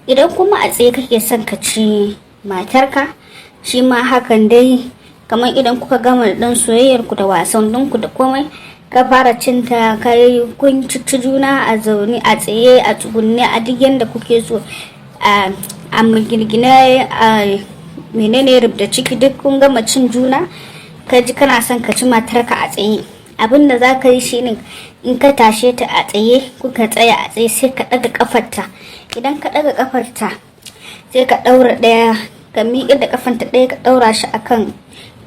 Idan kuma a tsaye kake son ka ci matarka, shi ma hakan dai, kamar idan kuka gama dan soyayyar ku da wasan ku da komai, ka fara cinta, kai kun ci juna a zaune, a tsaye, a tsugunne, a duk yanda kuke so, a murgine, a menene, rubda ciki, duk kun gama cin juna, ka ji kana son ka ci matarka a tsaye. Abin da za ka yi shine, in ka tashe ta a tsaye, kuka tsaya a tsaye, sai ka ɗaga kafarta. Idan ka ɗaga kafarta, sai ka ɗaura ɗaya, ka miƙe da kafanta ɗaya, ka ɗaura shi akan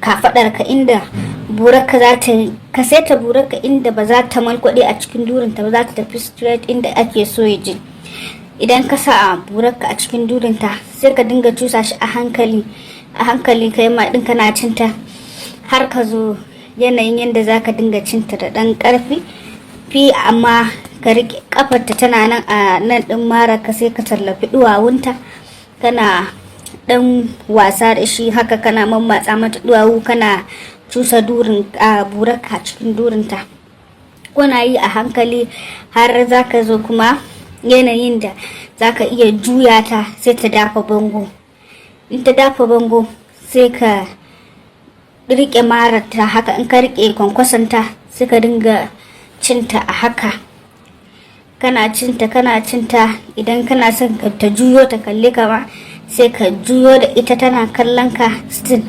kafaɗarka, inda burarka za ta ka saita burarka, inda ba za ta malkwaɗe a cikin durinta ba, za ta tafi straight inda ake so ya je. Idan ka sa burarka a cikin durinta, sai ka dinga cusa shi a hankali a hankali, kai ma ɗin kana cinta har ka zo yanayin yadda za ka dinga cinta da ɗan ƙarfi fi, amma ka riƙe ƙafarta tana nan a nan ɗin mara ka, sai ka tallafi duwawunta, kana ɗan wasa da shi haka, kana mammatsa mata duwawu, kana cusa durin a burarka cikin durinta. Kuna yi a hankali har za ka zo kuma yanayin da za ka iya juya ta, sai ta dafa bango. In ta dafa bango, sai ka rike mararta haka. In ka rike kwankwasanta, sai ka dinga cinta a haka, kana cinta, kana cinta. Idan kana son ta juyo ta kalle ka ma, sai ka juyo da ita tana kallon ka still.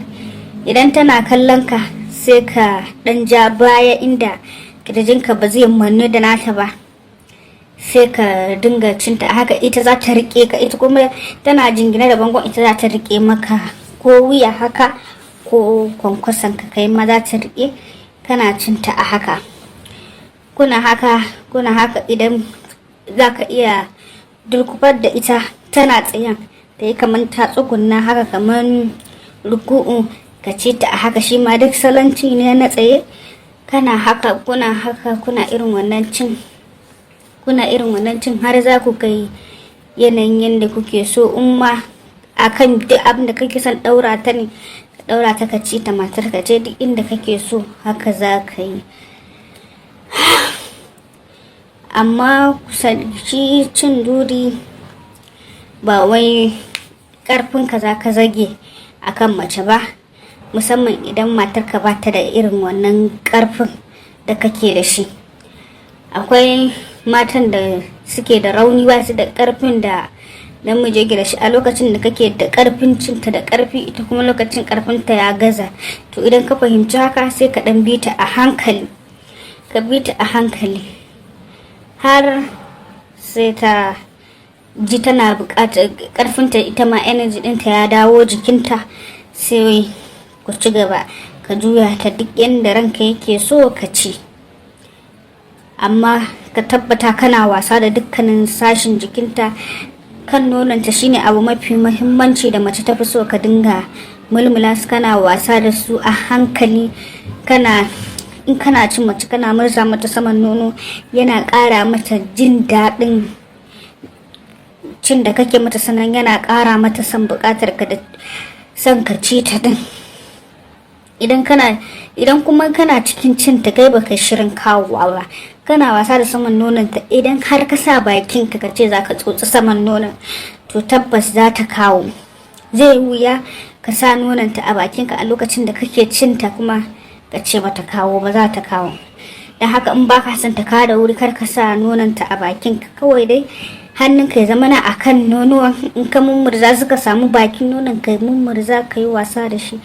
Idan tana kallon ka, sai ka dan ja baya inda kirjinka ba zai mannu da nata ba, sai ka dinga cinta a haka. Ita za ta rike ka, ita kuma tana jingine da bangon, ita za ta rike maka ko wuya haka ko kwankwason ka, kai ma za ta rike, kana cinta a haka. Kuna haka, kuna haka. Idan za ka iya durkufar da ita tana tsayen, ta yi kamar ta tsugunna haka, kamar ruku'u, ka ci ta a haka, shi ma duk salon ci ne na tsaye. Kana haka, kuna haka, kuna irin wannan cin, kuna irin wannan cin har za ku kai yanayin yadda kuke so. In ma akan duk abin da kake son daura ta ne, ka daura ta ka ci ta, matar ka ce, duk inda kake so haka za ka yi. Amma shi cin duri ba wai karfin ka za ka zage akan mace ba, musamman idan matarka ba ta da irin wannan karfin da kake da shi. Akwai matan da suke da rauni, ba su da karfin da namiji yake da shi. A lokacin da kake da karfin cinta da karfi, ita kuma lokacin karfinta ya gaza. To idan ka fahimci haka, sai ka dan bi ta a hankali, ka bi ta a hankali har sai ta ji tana buƙatar karfinta, ita ma energy ɗinta ya dawo jikinta, sai ku ci gaba, ka juya ta duk yadda ranka yake so ka ci. Amma ka tabbata kana wasa da dukkanin sashin jikinta. Kan nononta shine abu mafi muhimmanci da mace ta fi so, ka dinga mulmula su, kana wasa da su a hankali. Kana in kana cin mace, kana murza mata saman nono, yana ƙara mata jin daɗin cin da kake mata, sannan yana ƙara mata son buƙatar ka da son ka ci ta din. Idan kuma kana cikin cin ta, kai baka shirin kawowa ba, kana wasa da saman nonon ta, idan har ka sa bakin ka ce zaka tsotsi saman nonon, to tabbas za ta kawo. Zai wuya ka sa nonon ta a bakin ka a lokacin da kake cin ta kuma ka ce bata kawo ba, za ta kawo. Don haka in baka son ta kawo da wuri, kar ka sa nonon ta a bakin ka. Kawai dai hannunka ya zama na akan nonuwan. In ka mummurza suka samu bakin nonon, ka mummurza, ka yi wasa da shi,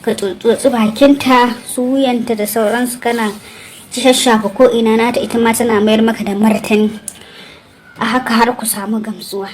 ka tsotsi bakinta, su wuyanta da sauransu, kana shashafa ko ina nata, ita ma tana mayar maka da martani a haka har ku samu gamsuwa.